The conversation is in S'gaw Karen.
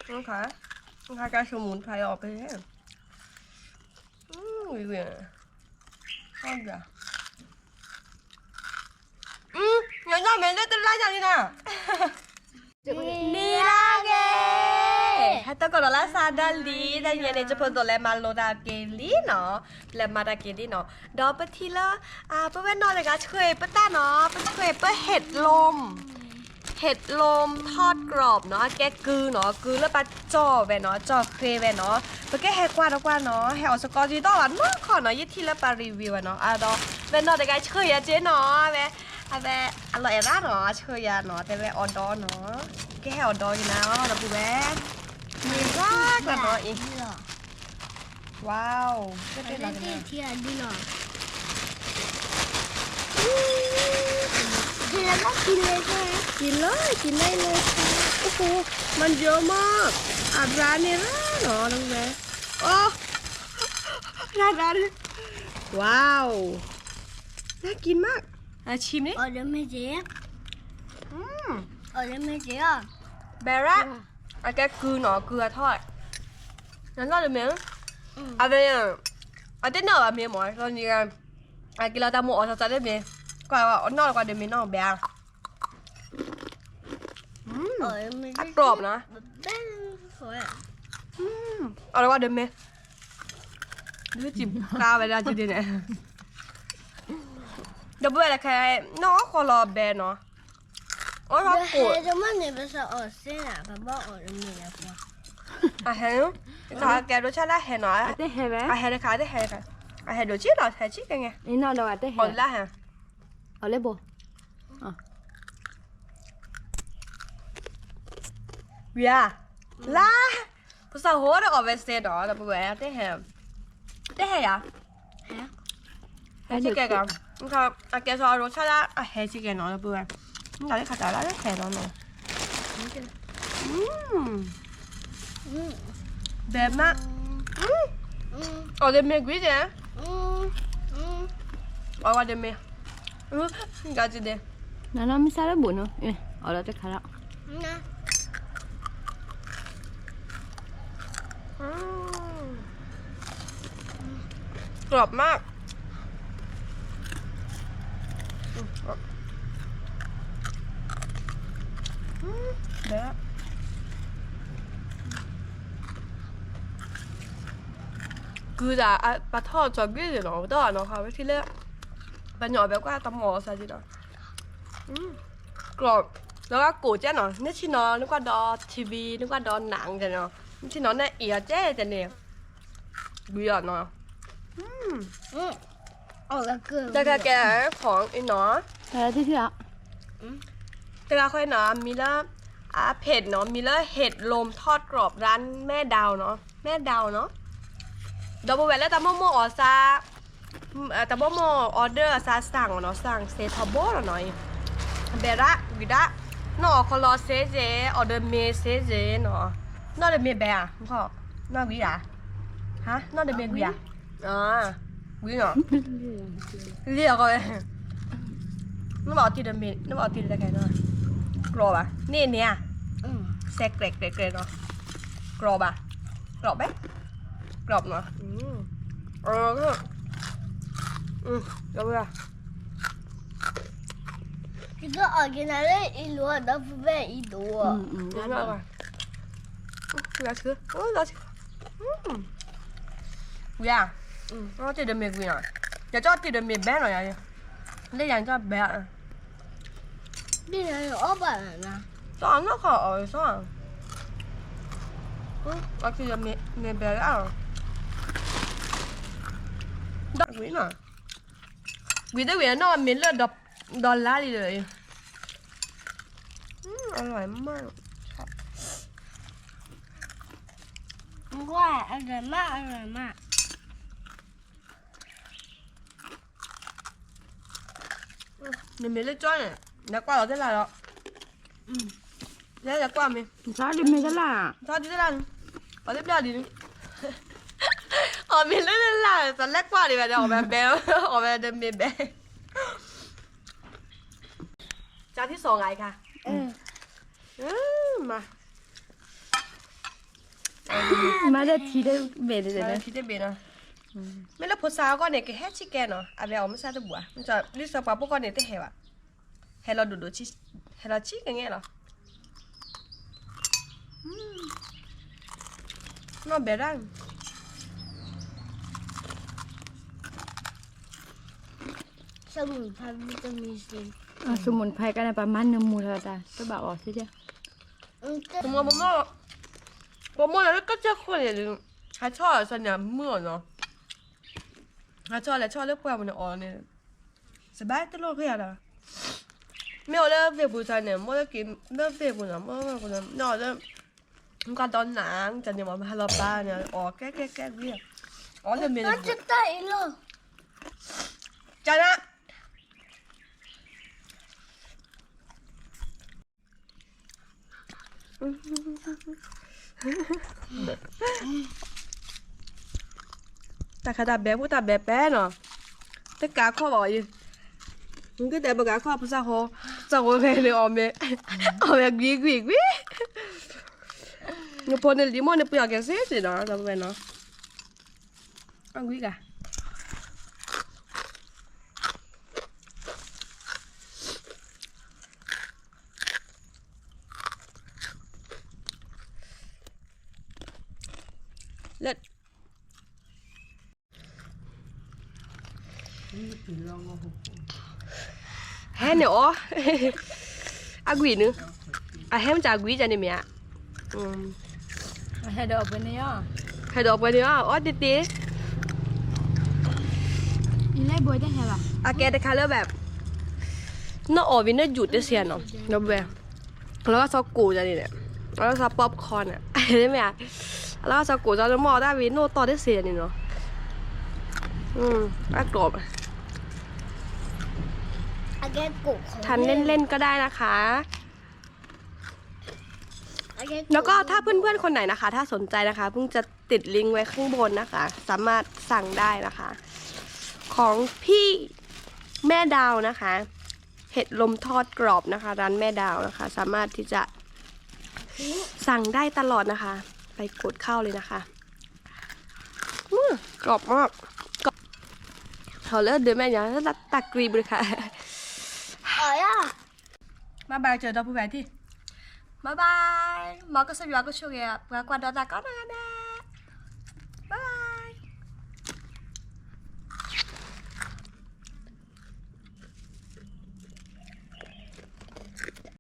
ခါ ခါကၢ်ဆိမိၣ်ဖးအီၤဖဲ ဝံၤဝံၤ ညီညီမဲာ်လၢတလါညါလံနၤ နံၤလၢဂ့ၤ ဟဲတကီၢ်ဒီးလၢစါဒၢလံ တညါန့ၣ် ယဖိဒိၣ်လဲၤမၤလိတၢ်က့ၤလံနီၤ လဲၤမၤတၢ်က့ၤလံနီၤ ဒီးပထံၣ်လၢ ပဝဲနီၢ်တဂၤဆှၢပတၢ်နီၤ ပဆှၢပဟ့ၣ်လိမ် ဟ့ၣ်လိမ် ทอดกรอบ နီၤ အကဲကုနီၤ ကုလၢပှၤကၠီၣ်ဝဲနီၤ ကၠီၣ်ဃ့ဝဲနီၤ ပကဟဲကွၢ်တကွၢ်နီၤ ဟဲအီၣ်စကီးကံဒီးလီၤနီၢ်ခီနီၤ ယထံၣ်လၢပှၤ review ဝဲနီၤ အဒီး ဝဲနီၢ်တဂၤဆှၢယၤက့ၤနီၤ ဝဲ အဝဲ အလီၤအဲၣ်ရၣ်နီၤ အဆှၢယၤနီၤ တဲဝဲအီၣ်ဒီးနီၤ ကဟဲအီၣ်ဒီးက့ၤနၤနီၤ ဒီပုၢ်ဝဲၢ် မ့ၢ်ဘၣ်ကျါနီၤအံၤ ဝါ ကဲထီၣ်လီၤ က့ၤလီၤ က့ၤလီၤ က့ၤလီၤ က့ၤလီၤ မၤယိၤမး အရၣ်န့ၣ်ရၣ်နီၤ ဒီပုၢ်ဝဲၢ် အိ ရၣ်ရၣ် ဝါ น่ากินมาก အဆံမ့ၢ် အီၣ်ဒီးမ့ၢ်က့ၤ အီၣ်ဒီးမ့ၢ်က့ၤ ဘဲရၣ် အကဲကုနီၤ ကုအထီၣ် နနီၢ်တမ့ၢ် အဝဲ အတနီၢ်ဘၣ်မ့ၢ်မး လီၤနံၤဂၤ အက့ၤလီၤတၢ်မိၣ်အီၣ်သးသးတမ့ၢ် ကွၢ်အနီၢ်ကွၢ်ဒီးမ့ၢ်နီၢ်ဘဲ အကရီးနီၤ အီၣ်တကွၢ်ဒီးမ့ၢ် ဒုးစံးဖျါဝဲဒၣ်ကဒ်န့ၣ် ဒီပုၢ်ဝဲၢ်တခါ နီၢ်အီၣ်ဃီလီၤဘဲနီၤ အီၣ်ဃီကိၣ် အဟဲ ကဲဒိဆါလၢဟဲနီၤ အဟဲတခါ အဟဲဒိဆံလီၤ ဟဲဆံကဲငဲ အီၣ်လၢဟဲ အီၣ်လၢဘိ ဝံၤဧါ လါ ပစၢ်ဟိဒီးအီၣ်ဝဲစဲဒီး ဒီပုၢ်ဝဲၢ် တဟဲ တဟဲယၤ ဟဲဆံကဲကီး အကဲစီၤအဒိဆါလၢအဟဲဆံကဲနီၤ ဒီပုၢ်ဝဲၢ် တၢ်လၢခးတၢ်လၢဟဲနီၤနီၤ ဘဲမး အီၣ်တမ့ၢ်ကွံာ်ကဲ အီၣ်ဝဲတမ့ၢ် ကဒ် နနီၢ်မုၢ်ဆါလၢဘူးနီၤ အီၣ်လီၤတခါလီၤ กรอบมาก ကုဒၣ် ပှၤထီၣ်စီၤကွံာ်နီၤ တၢ်နီၤ ခါဝဲထံလၢ ပှၤညီဘဲကွၢ်တမီၤစၢ်က့နီၤ กรอบ ဒီးကိၣ်ကဲနီၤ နဆံနီၤ နကွၢ်ဒီး TV နကွၢ်ဒီးနၤကဲနီၤ နဆံနီၤ နအံၤအီၤကဲကဲန့ၣ် ကွံာ်အီၤနီၤ တၢ်ကဲကဲ ของ အံၤနီၤ တဂၤဃီနီၤ မံၤလၢ အဖ့ၣ်နီၤ မံၤလၢ เห็ดลมทอดกรอบ ร้านแม่ดาว နီၤ แม่ดาว နီၤ ဒီပုၢ်ဝဲၢ်လၢတၢ်မိၣ်မိၣ် order အီၤစၢ် စၢ်နီၤ စၢ်စ့ထီဘိလီၤနီၤ ဘဲရၣ် ဝံၤဒၣ် နီၢ်အီၣ်ခီလီၤစ့စ့ အီၣ်ဒီးမ့ၤစ့စ့နီၤ နီၢ်ဒီးမ့ၤဘဲဧါ နီၢ်ဝံၤဧါ ဟါ နီၢ်ဒီးမ့ၤဝံၤဧါ ဝံၤနီၤ လံအီၤကီး နဘၣ်အီၣ်တံၢ်ဒီးမ့ၤ နဘၣ်အီၣ်တံၢ်ဒီးတခါနီၤ ကရီးဘၣ် န့ၣ်န့ၣ်ဧါ စဲးကြဲးကြဲးကြဲးနီၤ ကရီးဘၣ် ကရီးဘဲ ကရီးနီၤ ကရီးဘၣ် ယကအီၣ်က့ၤနၤလၢအံၤလိၤဒီးပူၤဖဲအံၤဒိၣ် ဝံၤဧါ တံၢ်ဒီးမ့ၤကွံာ်နီၤ ယကီၢ်တံၢ်ဒီးမ့ၤဘဲနီၤ ယၤ လၢယၤကီၢ်ဘဲ ဒ်န့ၣ်အီၣ်ဘၣ်လၢ်နၤ စီၤအနီၢ်ခီအီၣ်စီၤ အီၣ်တံၢ်ဒီးမ့ၤဘဲလၢ် ဒီးဝံၤနီၤ ဝံၤတဝံၤနီၢ်မ့ၤလၢဒီးလါလံဒီး အီၣ်မး အီၣ်မး အီၣ်မး နမ့ၢ်လၢကၠီန့ၣ် နကွၢ်လီၤသ့ၣ်လၢ်လီၤ လဲၤလဲၤကွၢ်မ့ၢ် နသးဒ်မ့ၢ်သ့ၣ်လၢ် နသးဒ်သ့ၣ်လၢ်န့ၣ် ပှၤသ့ၣ်ပျၢ်ဒ်န့ၣ် အီၣ်မ့ၢ်လၢလၢ် သးလဲၤကွၢ်ဒံးဘၣ်ဒီး အီၣ်ဝဲဘဲ အီၣ်ဝဲတမ့ၢ်ဘဲ จานที่สองไงคะ อืม มา မၤဒီးထံတဘ့ၣ်န့ၣ်, မၤဒီးထံတဘ့ၣ်နီၤ. မ့ၢ်လၢဖိစါအဂီၢ်န့ၣ် ကဟဲဆံးကဲနီၤ, အဝဲအီၣ်မုၢ်ဆါတဘူၣ်ဧါ, လံာ်စီၤပှၤဖိကီၢ်န့ၣ်တဟဲဘၣ်, ဟဲလီၤဒိၣ်ဒိၣ်ဆံး, ဟဲလီၤဆံးကဲန့ၣ်လီၤ. နီၢ်ဘဲဒၣ် สมุนไพรวิตามินซี สมุนไพรကန့ၣ် ပမၤနၢၤမူၤထီၣ်တၢ် တဘၣ်အီၣ်သ့ဒၣ်. ပမိၢ်, ပမိၢ်လၢကစၢၢ်ခိၣ်န့ၣ်, ဟးဆီၣ်အီၤစ့ၢ်န့ၣ် မုာ်အီၤနီၤ, ဟးဆီၣ်လဲၤဆီၣ်လၢပှၢ်ပူၤန့ၣ်အီၣ်န့ၣ်, စဘၣ်တလိၣ်ဃ့အီၤဒီး, မ့ၢ်အီၤလၢဝ့ၢ်ပူၤစ့ၢ်န့ၣ် မိၢ်လၢက့ၤလၢဝ့ၢ်ပူၤနီၤ, မိၢ်ဝ့ၢ်ပူၤန့ၣ် မ့ၢ်အီၤလၢ နကဒီးနၤ တၢ်န့ၣ်မ့ၢ် ဟးလီၤပာ်န့ၣ် အီၣ်ကဲကဲကဲဝံၤ, အီၣ်လၢမ့ၢ်လၢ ကနၤ တၢ်ခါတၢ်ဘဲဖိတၢ်ဘဲပဲနီၤ, တကးခီၣ်ဘၣ်အီၤယဲ, နကတဲပကးခီၣ်ပစၢ်ဃိ, စၢ်ဃိဂဲၤန့ၣ်အီၣ်မ့ၢ်, အီၣ်မ့ၢ်ကွံကွံကွံ, နဖိန့ၣ်လံၤမိၢ်န့ၣ်ပှ့ၤအီၣ်ကဲစ့ၢ်ကီးနီၤ, ဒီပုၢ်ဝဲၢ်နီၤ, အီၣ်ကွံဂၤ လၢ ဟဲန့ၣ်အီၣ်, အကွံာ်နုၤ, အဟဲမ့ၢ်တၢ်ကွံာ်တၢ်န့ၣ်မ့ၢ်ဧါ, ဟဲဒီးပှဲၤန့ၣ်အီၣ်, ဟဲဒီးပှဲၤန့ၣ်အီၣ်, အီၣ်တ့ၢ်တ့ၢ်, အကဲတခါလၢဘၣ်, နအီၣ်ဝံၤနယူာ်တစဲးနီၤ, ဒီပုၢ်ဝဲၢ် အလီၤဂာ်စီၤကိၣ်တၢ်န့ၣ်, အလီၤဂာ်စီၤ popcorn န့ၣ်, မ့ၢ်ဧါ, အလီၤဂာ်စီၤကိၣ်တၢ်န့ၣ် မ့ၢ်အီၣ်တၢ်ဝံၤ နအိၣ်တီၢ်တစ့ၢ်န့ၣ်နီၤ, အကီၣ်, ทานเล่นๆก็ได้นะคะ แล้วก็ถ้าเพื่อนๆคนไหนนะคะ ถ้าสนใจนะคะ เพิ่งจะติดลิงก์ไว้ข้างบนนะคะ สามารถสั่งได้นะคะ ของพี่แม่ดาวนะคะ เห็ดลมทอดกรอบนะคะ ร้านแม่ดาวนะคะ สามารถที่จะสั่งได้ตลอดนะคะ ไปกดเข้าเลยนะคะ อืม กรอบมาก กรอบ เอาเลย เดี๋ยวแม่อยากให้ตัดกรีบเลยค่ะ ဘၣ်ဘၣ် ကစၢ်ဒီပုၢ်ဝဲၢ်ထံၣ်, ဘၣ်ဘၣ်, မ်ကစၢ်ယွၤကဆိၣ်ဂ့ၤ ပှၤကွၢ်ဒီးတၢ်ကိးနီၢ်ဂၤဒဲး